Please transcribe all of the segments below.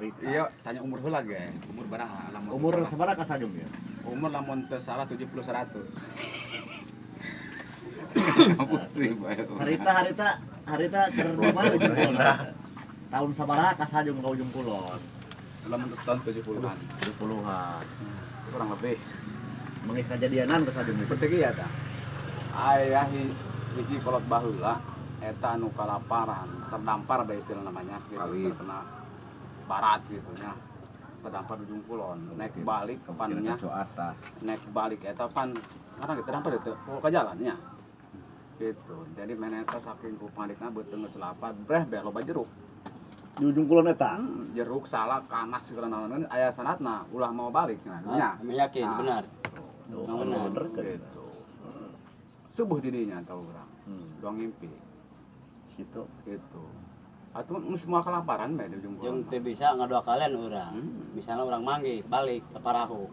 Harita. Iya, tanya umur heula ge. Umur baraha lamun teu Umur salah. sabaraha ka Sajum ya? Umur lamun teu salah 70 100. Pasti bae. Harita harita harita keur di mana Ujung Kulon? Tahun sabaraha ka Sajum ka Ujung Kulon? Lamun tahun 70-an. 70-an. Kurang lebih. Manggih kajadianan ka Sajum itu. Seperti kieu tah. Aya hiji kolot baheula eta anu kalaparan, terdampar da istilah namanya gitu, Kawin. Terkena barat gitu nya. Terdampar di Ujung Kulon, naik balik pannya, naik balik eta pan karena kita terdampar itu ke jalannya gitu. Jadi mana eta saking ku panikna beuteung geus lapar, breh be loba jeruk. Di Ujung Kulon eta. Jeruk, salak, kanas segala naon aya sanatna, ulah mau balik cenah nya. Yakin Ah. benar. Tuh, Benar. bener kan? Gitu. Subuh didinya tahu urang. Doang ngimpi Situ. Gitu. Atau semua kelaparan bae di Ujung Jeung Kulon. teu bisa ngadua kalian urang. Misalnya urang manggih balik ke parahu.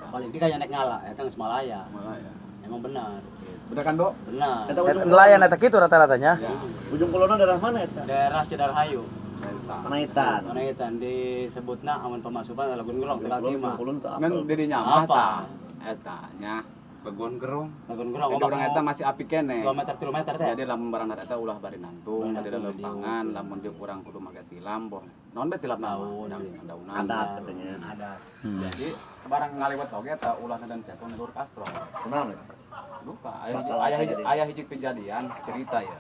Balik di kan naik ngala eta geus malaya. Malah ya. Emang benar. Bener kan, Dok? Benar. Eta Ujung Nelayan eta kitu rata-ratanya. Ya. Ujung Kulon daerah mana eta? Daerah Cidarhayu. Eta. Panaitan. Panaitan disebutna amun pemasukan Lagun Gerong Ujung Tegal Kulon, Timah. Ujung Kulon teu Ngan apal. didinya mah Apa? tah. Eta nya. Legon gerong. Lagun Gerong Jadi urang eta masih apik keneh. 2 meter 3 meter teh. Jadi lamun barang eta ulah bari nangtung, Bari tadi nangtung, lempangan, lamun dia kurang kudu make tilam boh. Naon bae tilam Daun. Daun, daunan. Adat katanya. Ada. Jadi barang ngaliwat oge eta ulah dan centong di luhur kastro. Kunaon eta? Lupa, aya hiji Bakal aya hiji kejadian. Aya hiji kejadian cerita ya.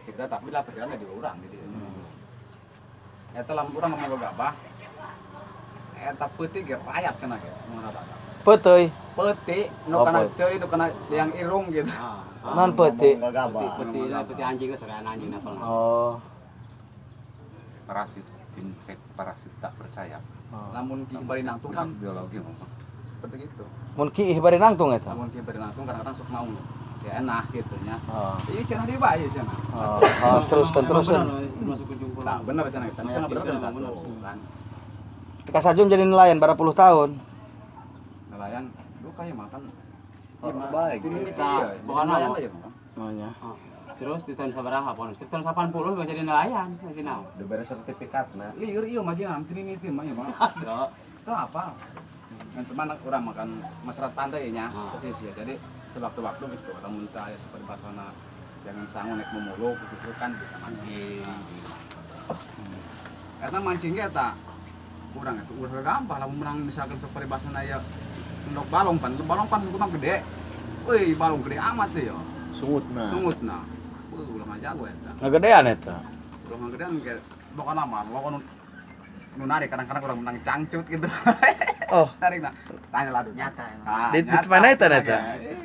Cerita tapi lah pikirannya di urang gitu. Eta lamun urang ngomong gabah, eta peuting ge rayap cenah ge, mun rada. Peuteuy. Peuti nu Oh, kana peuti. ceuri, nu kana liang irung gitu. Non peuti. Ngomong gagabah. Peti peti anjing geus kayak anjing napal. Oh. Parasit, insek parasit tak bersayap. Lamun ki bari nangtung kan biologi ngomong. Seperti gitu. Mun kiih bari nangtung eta. Lamun ki bari nangtung kadang-kadang sok mau ya enak gitu nya. Oh. Iya cenah di bae cenah. Oh, oh teruskan teruskan. Masuk Ujung Kulon. Nah, bener cenah kita. Bisa bener Meyakinkan kan emang bener. kan. Ka Sajum jadi nelayan berapa puluh tahun. Nelayan lu kayak makan. Oh, baik. Ini Kita iya, bukan nelayan nama. aja makan. Oh ya. Oh. Terus di tahun sabaraha pon? Di tahun 80 masih jadi nelayan, masih naon. Udah beres sertifikat nah. Lieur iya mah jangan tini miti mah ya mah. Itu apa? Yang teman orang makan masyarakat pantai nya pesisir. Jadi sewaktu-waktu gitu lamun teu aya super basana jangan sangu naik memuluk pesisir kan bisa mancing. Karena mancingnya tak kurang itu udah gampang lamun menang misalkan seperti basana ya endok balong pan balong pan mah gede. Wih, balong gede amat deh ya. Sungutna. Sungutna. Wih, ulah ngajago eta. Ngagedean eta. Ulah ngagedean kayak pokoknya mah lo nu narik kadang-kadang orang menang cangcut gitu. Oh. Narik nah. Tanya lah dulu. Nyata emang. Ah, Di nyata. mana eta eta? Eh,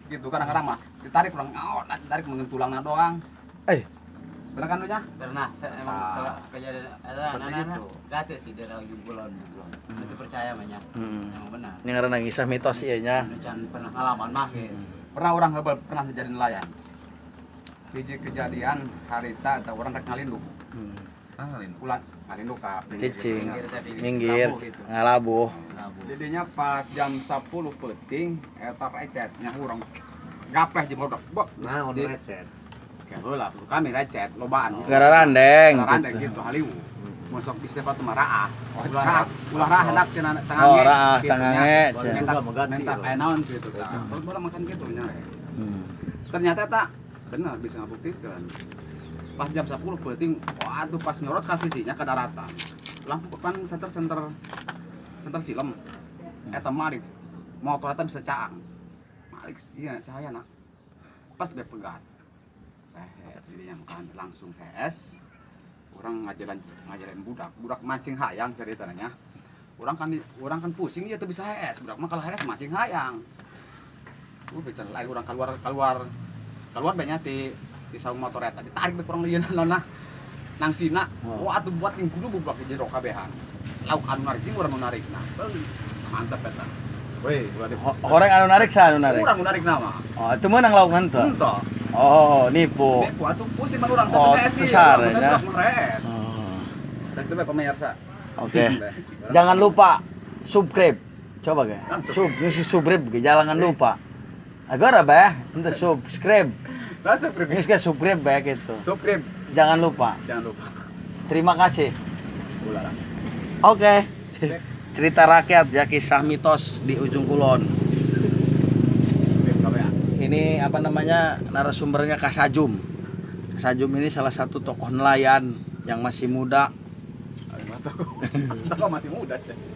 gitu kadang-kadang mah ditarik kurang oh, ditarik mengen tulangna doang. Eh. Bener kan lu nya? Pernah saya emang Ah. kalau kejadian ada Seperti nah, gitu. gratis sih daerah Ujung Kulon. Itu percaya banyak. Emang benar. Ini ngaranna kisah mitos ieu nya. Anu can pernah ngalaman mah gitu. Pernah orang hebel pernah menjadi nelayan. Hiji kejadian harita atau orang rek ngalinduk. Ah, lain. Ulah ngalinduk ka pinggir Cicing. gitu nya. Minggir Labuh gitu. ngalabuh. Labu. Jadinya pas jam 10 peuting eta recet nya urang gapleh jeung barudak. Bok, Nah, di- recet. Kayak heula kami recet lobaan. Gararandeng Gararandeng gitu. gitu haliwu. Mun sok di step mah raah. Ulah ulah raah hendak cenah Oh, raah, gitu nya. tangange, cenah. Minta Suka mengganti, minta loh. aya naon gitu tah. Bola makan gitu nya. Ternyata tak benar bisa ngabuktikan. Pas jam 10 peuting, waduh pas nyorot ka sisinya ke daratan. Lampu kan center center center silem. Eta malik motor eta bisa caang. Malik iya cahaya nak. Pas be pegat. Eh, jadinya makan langsung HS. Orang ngajaran ngajarin budak, budak mancing hayang ceritanya. Orang kan pusing ya tuh bisa HS, budak mah kalau HS mancing hayang. Bicara lain orang keluar keluar keluar banyak di saung motor eta ditarik be kurang lieun nona nang sina. Oh. Wah atuh buat yang kudu budak di jero kabehan lauk anu narik jeung urang nu narik nah. Beuh, mantap eta weh ulah di Horeng anu narik sa anu narik. Urang nu narik nama. Oh, itu menang lauk nanti. Henteu. Oh, nipu. Nipu atuh pusing mah urang Oh, teh sih. besar, Urang ya. teh res. Oh. Saya itu bae pemirsa. Oke. Jangan lupa subscribe. Coba ge. Sub, ngisi subscribe ge, jangan lupa. Agar apa ya? Ente subscribe. Lah subscribe. Ngisi subscribe bae gitu. Subscribe. Jangan lupa. Jangan lupa. Terima kasih. Ulah lah. Oke. Cerita rakyat ya, kisah mitos di Ujung Kulon. Ini apa namanya, narasumbernya Kasajum. Kasajum ini salah satu tokoh nelayan yang masih muda. Tokoh masih muda. Cek.